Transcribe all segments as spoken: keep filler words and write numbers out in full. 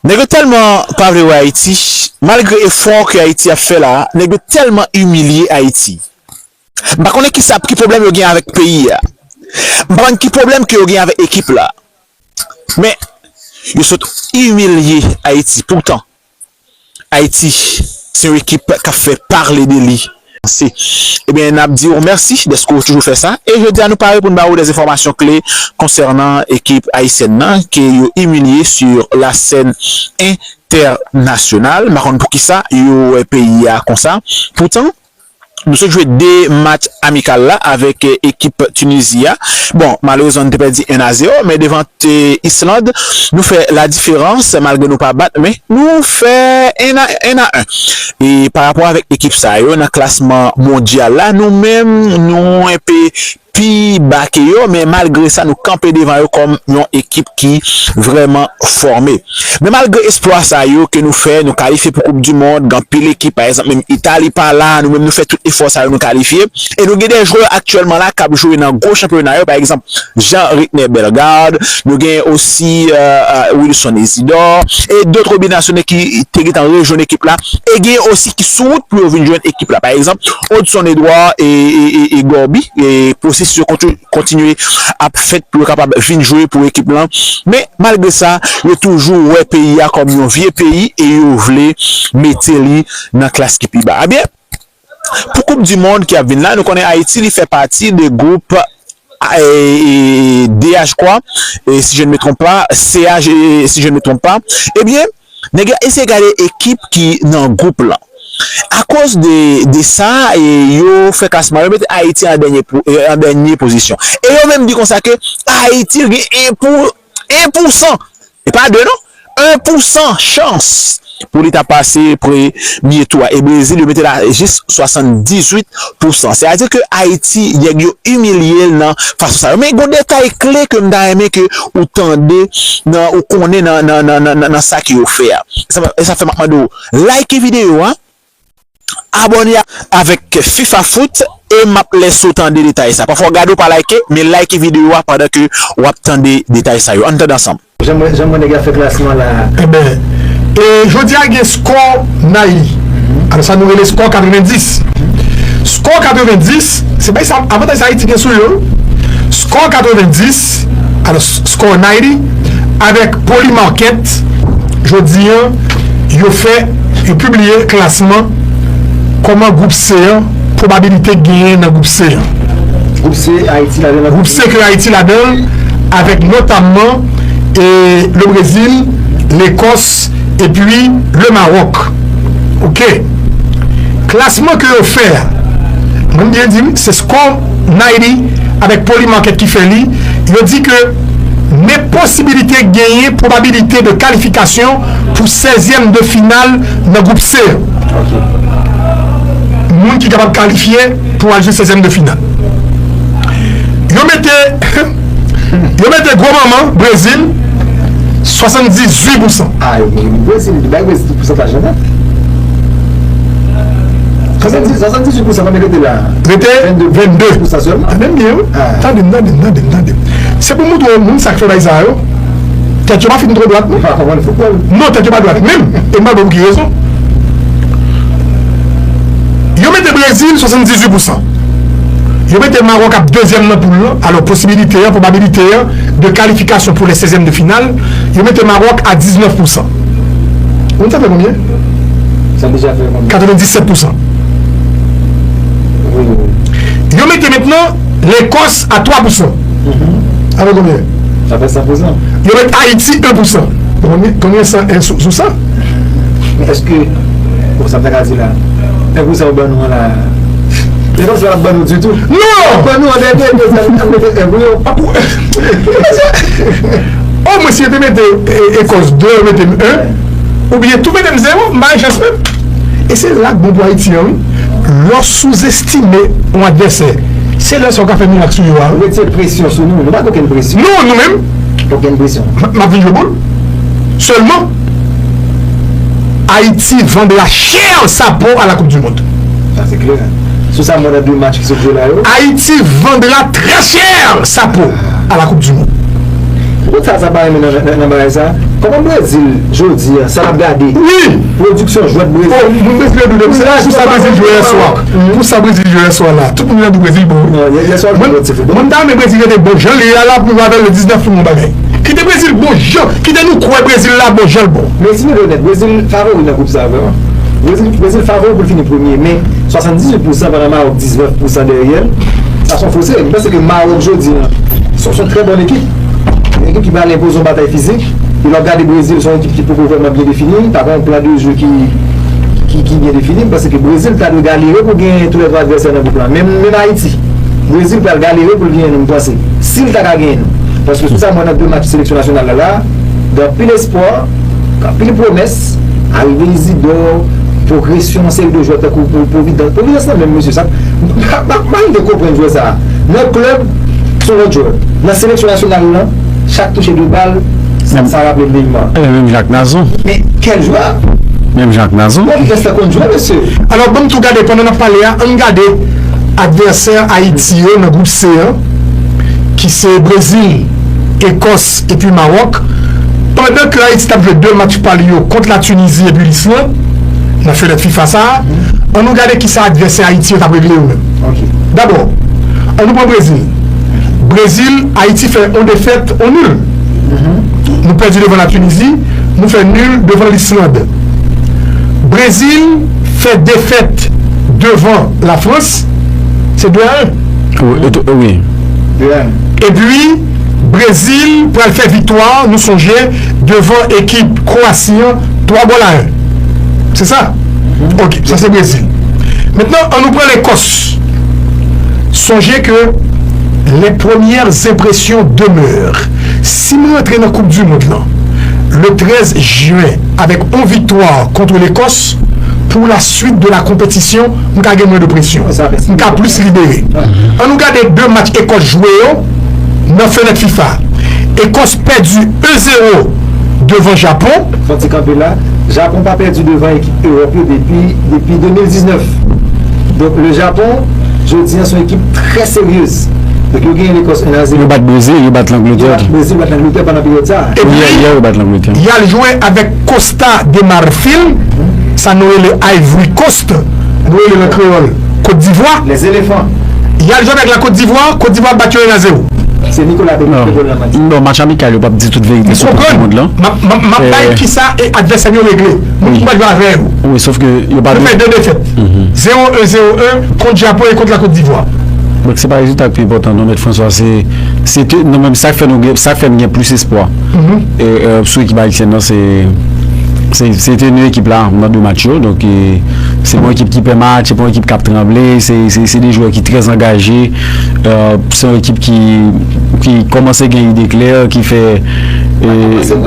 Nèg yo tèlman pa vle wè Ayiti, malgre efò ke Ayiti ap fè la, nèg yo tèlman imilye Ayiti. M pa konnen kisa, ki pwoblèm yo gen avèk peyi a. M pa konn ki pwoblèm ke yo gen avèk ekip la. Men, yo sot imilye Ayiti. Poutan, Ayiti, se yon ekip k ap fè pale de li. Se, ebyen, n ap di w mèsi dèske w toujou fè sa. E jodi a, nou pare pou n ba ou des enfòmasyon kle konsènan ekip ayisyèn nan, ke yo imilye sur la scène internationale. M pa konn poukisa yo wè peyi a konsa. Poutan, nou sot jwe de match amikal la avèk, eh, ekip Tinizi a. Bon, malerezman, nou te pèdi en a zewo, men devan, eh, Island, nou fè la diferans, malgre nou pa bat, men nou fè en a en. E pa rapò avèk ekip sa yo, nan klasman mondyal la, nou menm, nou enpe pi ba ke yo, men malgre sa, nou kanpe devan yo kòm yon ekip ki vrèman fòme. Men malgre esplwa sa yo ke nou fè, nou kalifye pou Koup di Mond, gen anpil ekip, pa egzanp, menm Itali pa la, nou menm nou fè tout efò sa yo, nou kalifye. E nou gen de jwè aktyèlman la k ap jwe nan gwo chanpyona yo, pa egzanp, Jean Ritner Bellegarde, nou gen osi, euh, euh, Wilson Isidor, e dòt binasyonal ki te gentan rejwenn ekip la, e gen osi ki sou wout pou yo vin jwenn ekip la. Pa egzanp, Odson Edouard e, e, e, e Gorby, e pwosesis yo konti-, kontinye ap fèt pou yo kapab vin jwe pou ekip lan. Men, malgre sa, yo toujou wè peyi a kòm yon vye peyi e yo vle mete li nan klas ki pi ba. Ebyen, pou Koup di Mond ki ap vin la, nou konnen Ayiti, li fè pati de gwoup, e, e, D H, kwa, e, si je ne me trompe pas, C H, e, si je ne me trompe pas. Ebyen, nèg yo eseye gade ekip ki nan gwoup lan. Akoz de, de sa, e, yo fè klasman, yo mete Ayiti an dènye po-, e, an dènye pozisyon. E yo menm di konsa ke Ayiti gen en pou, en pousan, e pa de non, en pousan chans pou li ta pase premye tou a. E Brezil, yo mete la jis swasanndizuit pousan. Sètadi ke Ayiti, nèg yo imilye l nan fason sa yo. Men gon detay kle ke m ta renmen ke ou tande, nan, ou konnen nan, nan, nan, nan, nan, nan sa ke yo fè a. E sa, e sa fè m ap mande w, like videyo a, abòne avèk FIFA Foot, e m ap lèse w tande detay sa. Pafwa w gade w pa like, men like videyo a pandan ke w ap tande detay sa yo. Ann tande ansanm. Jan mwen, jan mwen nèg la fè klasman la. Enben, e jodi a gen skò Nayli. Alò sa nou rele skò katrevenndis. Skò katrevenndis, se bay sa, avantaj sa Ayiti gen sou yo. Skò katrevenndis, alò s-, skò Nayli, avèk Polymarket, jodi a, yo fè, yo pibliye klasman kòman gwoup C an, pwobabilite k genyen nan gwoup C an. Gwoup C, Ayiti ladan l. Gwoup C ke Ayiti ladan l, avèk notamman, e, le Brezil, Lekòs, epi le Mawòk. Oke. Klasman ke yo fè a, mwen byen di, se skò Nayli avèk Polymarket ki fè li. Yo di ke men posibilite genyen, pwobabilite de kalifikasyon pou sèzyèm de final nan gwoup C. Moun ki kapab kalifye pou al jwe sèzyèm de final. Yo mete, yo mete gwo manman, Brezil, swasanndizuit pousan. A, yo gen Brezil, bay Brezil tout pousantaj la nèt. Swasanndizuit, swasanndizuit pousan, konbyen rete la? Rete vennde. Vennde pousan sèlman. Tande m byen, wi. A. Tande m, tande m, tande m, tande m. Se pou m montre w moun sa k fè bagay sa yo. Tèt yo pa fin twò dwat, non. Yo pa konprann foutbòl. Non, tèt yo pa dwat menm. E m pa bon pou ki rezon. Yo mete Brezil swasanndizuit pousan. Yo mete Mawòk ap dezyèm nan poul lan. Alò, posibilite an, pwobabilite an de kalifikasyon pou lè sèzyèm de final, yo mete Mawòk a diznèf pousan. Ou konn sa fè konbyen? Sa deja fè konbyen? Katrevenndisèt pousan. Wi, wi, wi. Yo mete mentnan Lekòs a twa pousan. Mhm. Sa fè konbyen? Sa fè san pousan. Yo met Ayiti en pousan. Konbyen, konbyen san en sou, sou san? Men èske, bon, sa m ta ka di la, en pousan yo ban nou an la, se kòmsi yo pa t ap ban nou ditou. Non! Ban nou an dènye, men sa, nou mete en pou yo. Omwen si yo te mete, e, Ekòs de, yo mete m en, oubyen tou mete m zewo, m pa gen chans menm. E se la k bon pou Ayiti an, wi. Lè w souzestime yon advèsè, se lè sa w ka fè mirak sou yo a, wi. Ou retire presyon sou nou, nou pa gen okenn presyon. Non, nou menm. Okenn presyon. M, m ap vin jwe boul. Sèlman, Haïti vendra cher sa peau à la Coupe du Monde. Sa se klè. Sou sa mwen nan de match ki sot jwe la yo. Haïti vendra très cher sa peau à la Coupe du Monde. Pou sa, sa pa renmen nan, nan, nan bagay sa. Kòman Brezil, jodi a, sa n ap gade? Wi! Pwodiksyon jwèt Brezil. Oh, moun Brezil yo dou depi se la, pou sa Brezil jwe yè swa. Pou sa Brezil jwe yè swa la. Tout moun yo dou Brezil bon. Non, yè, yè swa, jwèt ti foutbòl. Moun ta renmen Brezil rete bon jan li ye a la pou nou avè l le diznèf pou nou bagay. Kite Brezil bon jan, kite nou kwè Brezil la bon jan l bon. Men si nou te onèt, Brezil favori nan gwoup sa vrèman. Brezil, Brezil favori pou l fini premye, men swasanndizuit pousan pandan Mawòk diznèf pousan dèyè l. Sa se yon fo seri. M panse ke Mawòk jodi a, se se yon trè bòn ekip. Yon ekip ki pral enpoze yon batay fizik. E lè w ap gade Brezil, se yon ekip ki poko vrèman byen defini, pa gen yon plan de jeu ki, ki, ki byen defini. M panse ke Brezil ta dwe galere pou genyen tou lè twa advèsè nan gwoup la. Menm, menm Ayiti, Brezil pral galere pou l genyen nou, m panse. Si l ta ka genyen nou. Paske sou sa m wè nan de match seleksyon nasyonal la, la, gen anpil espwa, gen anpil pwomès. Arive Isidor, pwogresyon yon seri de jwè tankou Providence. Providence la menm, mesye, sa, m pa, m pa, m pa rive konprann jwè sa a. Nan klèb, se yon lòt jwè. Nan seleksyon nasyonal lan, chak touche de bal, sa, sa raple Neymar. Menm jan ak Nazon. Men kèl jwè! Menm jan ak Nazon. Providence la konn jwe, mesye. Alò, ban m tou gade, pandan n ap pale a, ann gade advèsè Ayiti yo nan gwoup C an, ki se Brezil, Ekòs epi Mawòk. Pandan ke Ayiti t ap jwe de match pa li yo kont Latinizi epi Lisland, nan fenèt fifa sa a, ann nou gade kisa advèsè Ayiti yo t ap regle yo menm. Dabò, ann nou pran Brezil. Brezil, Ayiti fè yon defèt, yon nil. Nou pèdi devan Latinizi, nou fè nil devan Lisland. Brezil fè defèt devan Lafrans, se de a en. Wi. Epi, Brezil pral fè viktwa, nou sonje, devan ekip Kwowasi an, twa gòl a en. Se sa? Ok, sa se Brezil. Mentnan, ann nou pran Lekòs. Sonje ke les premières impressions demeurent. Si m rantre nan Koup di Mond lan, le trèz jen, avèk yon viktwa kont Lekòs, pou la suite de la compétition, m ka gen mwens de presyon. M ka plis libere. Ann nou gade de match Ekòs jwe yo nan fenèt fifa. Ekòs pèdi en zewo devan Japon. Fò n ti kanpe la. Japon pa pèdi devan ekip Ewòp yo depi, depi de mil diznèf. Donk, le Japon, jodi a, se yon ekip trè seryez. Donk, yo genyen Lekòs en a zewo. Yo bat Brezil, yo bat Langletè. Yo bat Brezil, bat Langletè pandan peryòd sa a. Epi, yè, yè, yo bat Langletè. Y al jwe avèk Costa de Marfil, sa nou rele Ivory Coast, nou rele l an kreyòl Kot Divwa. Les éléphants. Y al jwe avèk la Kot Divwa, Kot Divwa bat yo en a zewo. Se Nicolas Pepe ki te pran match. Non, match amikal yo p ap di tout verite sou Koup di Mond lan. M ap, m ap, m ap bay kisa e advèsè m yo regle. Moun ki pral jwe avè yo. Wi, sòf ke yo pa... Nou fè de defèt. Zewo en, zewo en kont Japon e kont la Kot Divwa. Donk se pa rezilta k pi enpòtan non, Mèt Franswa, se, se te, non, menm sa k fè nou gen, sa k fè m gen plis espwa. E, e, sou ekip ayisyèn nan, se, se, se teni ekip la nan de match yo. Donk, e, se pa yon ekip ki pè match, se pa yon ekip k ap tranble, se, se, se de jwè ki trè angaje. E, se yon ekip ki, ki kòmanse gen ide klè, ki fè, e,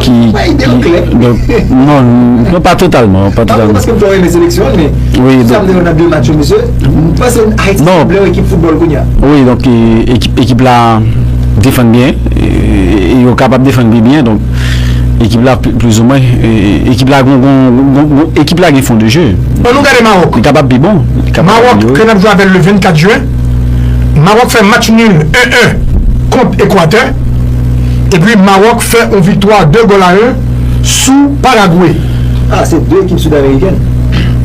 ki, ki, donk, non, non, pa totalman, pa totalman. Paske m twò renmen seleksyon an, men wi, sa m te wè nan de match yo, mesye, m panse Ayiti sanble yon ekip foutbòl kounye a. Wi, donk, e, ekip, ekip la defann byen, e, e yo kapab defann pi byen, donk, ekip la pli, plizoumwen, e, e, ekip la gon, gon, gon, gon, ekip la gen fon de je. Ann nou gade Mawòk. Li kapab pi bon. Li kapab amelyore. Mawòk, ke n ap jwe avè l le vennkat jen. Mawòk fè match nul en en kont Ekwatè. Epi Mawòk fè yon viktwa de gòl a en sou Paragwe. Ah, se de ekip sid amerikèn.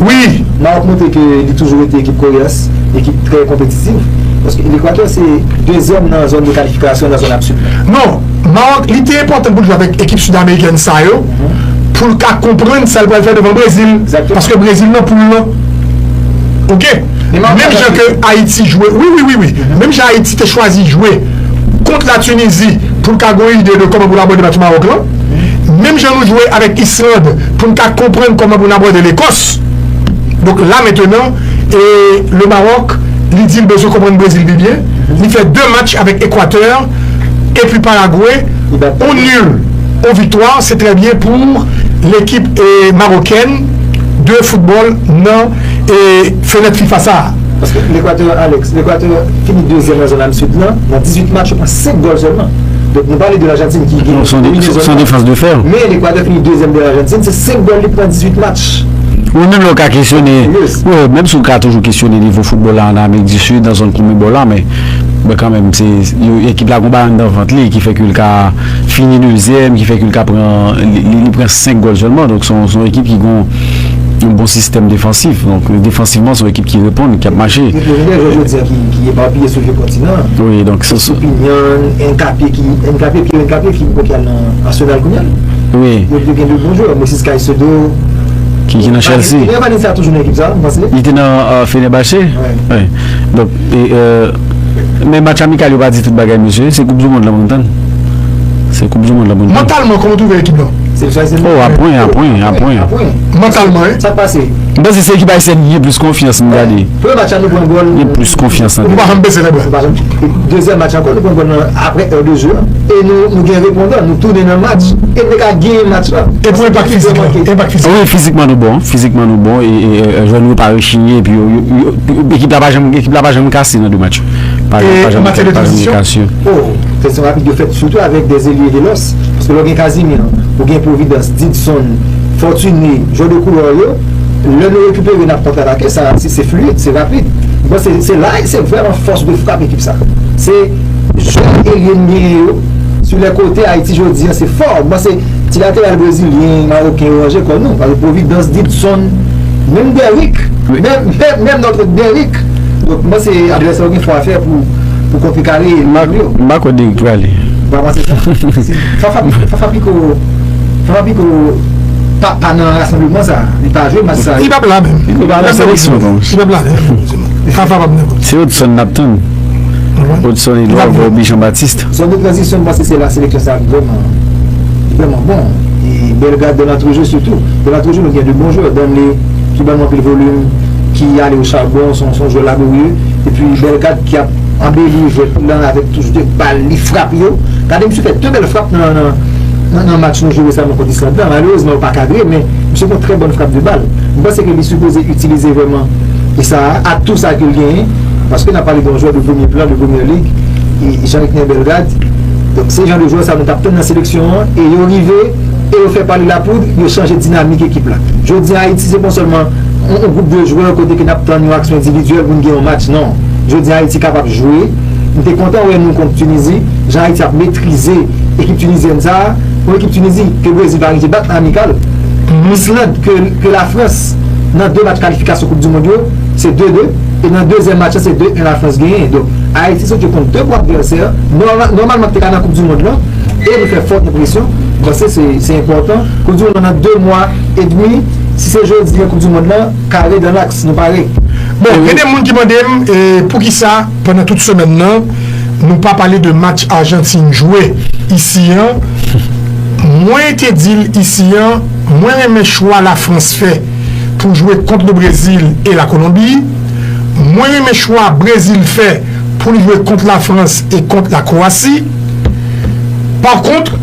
Wi. Mawòk montre ke li toujou rete ekip koryas, ekip trè konpetitif. Paske Lekwatè se dezyèm nan zòn de kalifikasyon nan zòn ap sid la. Non, Mawòk, li te enpòtan pou l jwe avèk ekip sid amerikèn sa yo, pou l ka konprann sa l pral fè devan Brezil. Egzakteman. Paske Brezil nan poul lan. Ok? Menm jan ke Ayiti jwe, wi, wi, wi, wi. Menm jan Ayiti te chwazi jwe kont Latinizi pou l ka gen yon ide de kòman pou l abòde match Mawòk lan. Menm jan nou jwe avèk Island pou n ka konprann kòman pou n abòde Lekòs. Donk la mentenan, e, le Mawòk, li di l bezwen konprann Brezil pi byen. Li fè de match avèk Ekwatè epi Paragwe, on nul, on viktwa, se trè byen pou lekip, e, mawokèn de foutbòl nan, e, fenèt fifa sa a. Paske Lekwatè, Alex, Lekwatè fini dezyèm nan zòn ap sid lan, nan dizuit match, yo pran senk gòl sèlman. Donk, nou pale de Lajantin ki gen domine zòn nan. Non, se yon de-, se yon defans de fè. Men Lekwatè fini dezyèm de Lajantin, se senk gòl li pran dizuit match. Wi, menm lè w ka kesyone, wi, menm si w ka toujou kesyone nivo foutbòl la an Amerik di Sid, nan zòn Konmebòl la, men Men kanmenm, se, yo, ekip la gon bagay anndan vant li, ki fè ke l ka fini dezyèm, ki fè ke l ka pran, li, li, li pran senk gòl sèlman. Donk, se yon, se yon ekip ki gon yon bon sistèm defansif. Donk, defansivman, se yon ekip ki reponn, ki ap mache. Yo gen de jwè jodi a ki, ki epapiye sou je kontinan. Wi, donk, se, se Estupiñan, Hincapié ki, Hincapié, Pierre Hincapié ki, ki al nan Arsenal kounye a. Wi. Yo, yo gen de bon jwè, Moises Caicedo. Ki, ki nan Chelsea. Valen-, Valencia toujou nan ekip sa, m panse. Li te nan, euh, Fenerbahçe. Wi. Wi. Donk, e, euh, men match amikal yo pa di tout bagay, mesye. Se koup di mond lan pou n tann. Se koup di mond lan pou n tann. Mantalman, kòman w twouve ekip lan? Se l chwazi. Oh, apwen, apwen, apwen. Mantalman, wi. Sa k pase? M panse se ekip ayisyèn ki gen plis konfyans, m gade. Premye match la, nou pran gòl. Gen plis konfyans nan. Nou pa janm bese lè bra. Nou pa janm. Dezyèm match ankò, nou pran gòl nan, apre è de jeu. E nou, nou gen repondan, nou tounen nan match. E nou te ka genyen match la. E pou enpak fizik lan, enpak fizik. Wi, fizikman nou bon, fizikman nou bon, e, e, e, jwè nou yo pa rechignen, epi yo, yo, yo, ekip la pa janm, ekip la pa janm kase nan de match yo. Pa, e pa janm, match de tranzisyon? Oh, tranzisyon rapid yo fèt sitou avèk de zeli de lòs. Paske lè w gen Casimir, ou gen Providence, Didson, Fortuné, jwè de koulè yo, lè nou rekipere, n ap kontratake, sa, se, se fluid, se rapid. Bon, se, se la, se vrèman fòs de frap ekip sa. Se jèn elye n genyen yo, sou lè kote Ayiti jodi a, se fò. Bon, se ti lateral brezilyen, mawoken yo ranje kò nou. Paske Providence, Didson, menm Derrick, wi, menm, menm, menm notre Derrick. Donk, mwen se advèsè yo gen fò a fè pou, pou kontrekare yo. M pa kwè Derrick prale. Ou pa panse sa? Fafa, Fafa Picault, Fafa Picault pa, pa nan rasanbleman sa. Li pa jwe match sa. Li p ap la menm. Li pa nan seleksyon. Li p ap la menm. Fafa p ap nan. Se Hudson n ap tann. Hudson Edouard, Bobby Jean Baptiste. Zòn de tranzisyon, m panse se la seleksyon sa vrèman, vrèman bon. E Bellegarde, Delantrojo sitou. Delantrojo, nou gen de bon jwè. Danley, ki ban nou anpil volim, ki ale o chabon, se yon, se yon jwè laborye. Epi Bellegarde ki ap anbeli jwèt lan avèk touch de bal, li frape yo. Gade misye fè de bèl frap nan, nan, nan, nan match nou jwe resaman kont Islande la. Malerezman, yo pa kadre, men misye gon trè bòn frap de bal. M panse ke li sipoze itilize vrèman e sa, atou sa ke l genyen, paske n ap pale de yon jwè de premye plan, de Premier League, e Jean-Luc Bellegarde. Donk, se jan de jwè sa nou t ap tann nan seleksyon an, e yo rive, e yo fè pale lapoud, yo chanje dinamik ekip la. Jodi a, Ayiti, se pa sèlman yon, yon gwoup de jwè kote ke n ap tann yon aksyon endividyèl pou n gen yon match, non. Jodi a, Ayiti kapab jwe, m te kontan wè nou kont Tinizi, jan Ayiti ap metrize ekip tinizyèn sa a, yon ekip Tinizi ke Brezil pa rive bat nan amikal. Islande, ke, ke Lafrans, nan de match kalifikasyon Koup di Mond yo, se de de, e nan dezyèm match la, se de en Lafrans genyen. Donk, Ayiti soti kont de gwo advèsè, nòma-, nòmalman ki te ka nan Koup di Mond lan, e nou fè fòt enpresyon. M panse se, se enpòtan. Koup di Mond lan nan de mwa edmi, si se jodi a Koup di Mond lan, kare dan laks, nou pare. Bon, gen de moun ki mande m, e, poukisa, pandan tout semèn nan, nou pa pale de match Ajantin jwe isi an. Mwen te di l isi an, mwen renmen chwa Lafrans fè pou jwe kont le Brezil e la Kolonbi. Mwen renmen chwa Brezil fè pou li jwe kont Lafrans e kont la Krowasi. Pa kont,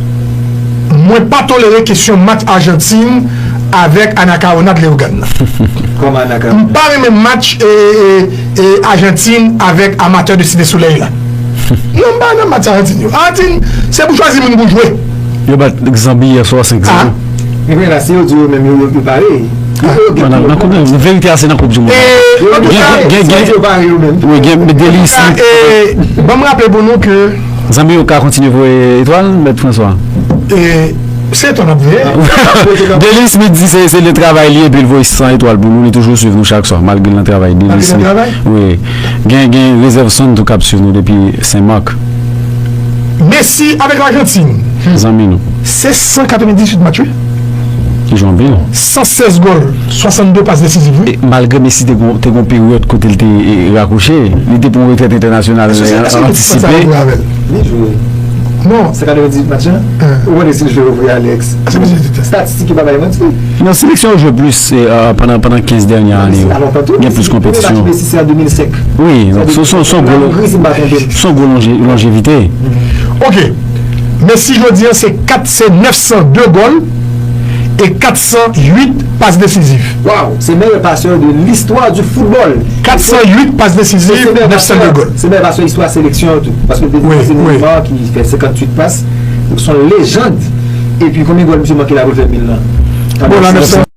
mwen pa tolere kesyon match Ajantin avèk Anacaona de Leogane nan. Kòman Anacaona? M pa renmen match, e, e, e, Ajantin avèk Amateur de Cité Soleil la. Non, m pa nan match Ajantin yo. Ajantin, se pou chwazi moun pou jwe. Yo bat Zanbi yè swa senk zewo. Ah. Ebyen la, si yo di yo menm, yo, yo, yo pare. Yo, yo gen, nan, nan, nan verite a, se nan Koup di Mond. E, antouka, gen, gen, gen, yo pare yo menm. Wi, gen, men Delis, antouka, e, ban m raple pou nou ke Zanbi yo ka kontinye voye etwal, Mèt Franswa. E, se etwal n ap voye. Delis Smith di se, se le travay li, epi l voye san etwal pou nou, li toujou swiv nou chak swa, malgre l nan travay. Delis Smith. Wi. Gen, gen Rezèv Sonn tou k ap swiv nou depi Sen Mak. Messi avèk Lajantin. Zanmi nou. Se san katrevendizuit match, wi. Li jwe anpil. San sèz gòl, swasannde pas desiziv, wi. E malgre Messi te gon, te gon peryòd kote l te, e, rakwoche, li te pran retrèt entènasyonal, e, antisipe. Li jwe. Non. San katrevendizuit match, hein? Hein. Ou konnen si l jwe vre, Alex. Statistik yo pa bay manti. Non, seleksyon yo jwe plis, e, pandan, pandan kenz dènye ane yo. Gen plis konpetisyon. Premye match Messi se an de mil senk. Wi, donk se, se, se yon gwo, se yon gwo lonje-, lonjevite. Ok. Messi jodi a se kat, se nèf san de gòl e kat san uit pas desizif. Waw, se meyè pasè de listwa di foutbòl. Kat san uit pas desizif, nèf san de gòl. Se meyè pasè istwa seleksyon an tou. Paske te, wi, se Neymar ki fè senkantuit pas. Donk se yon lejand. Epi konbyen gòl misye manke la pou l fè mil lan? Bon, la, nèf san.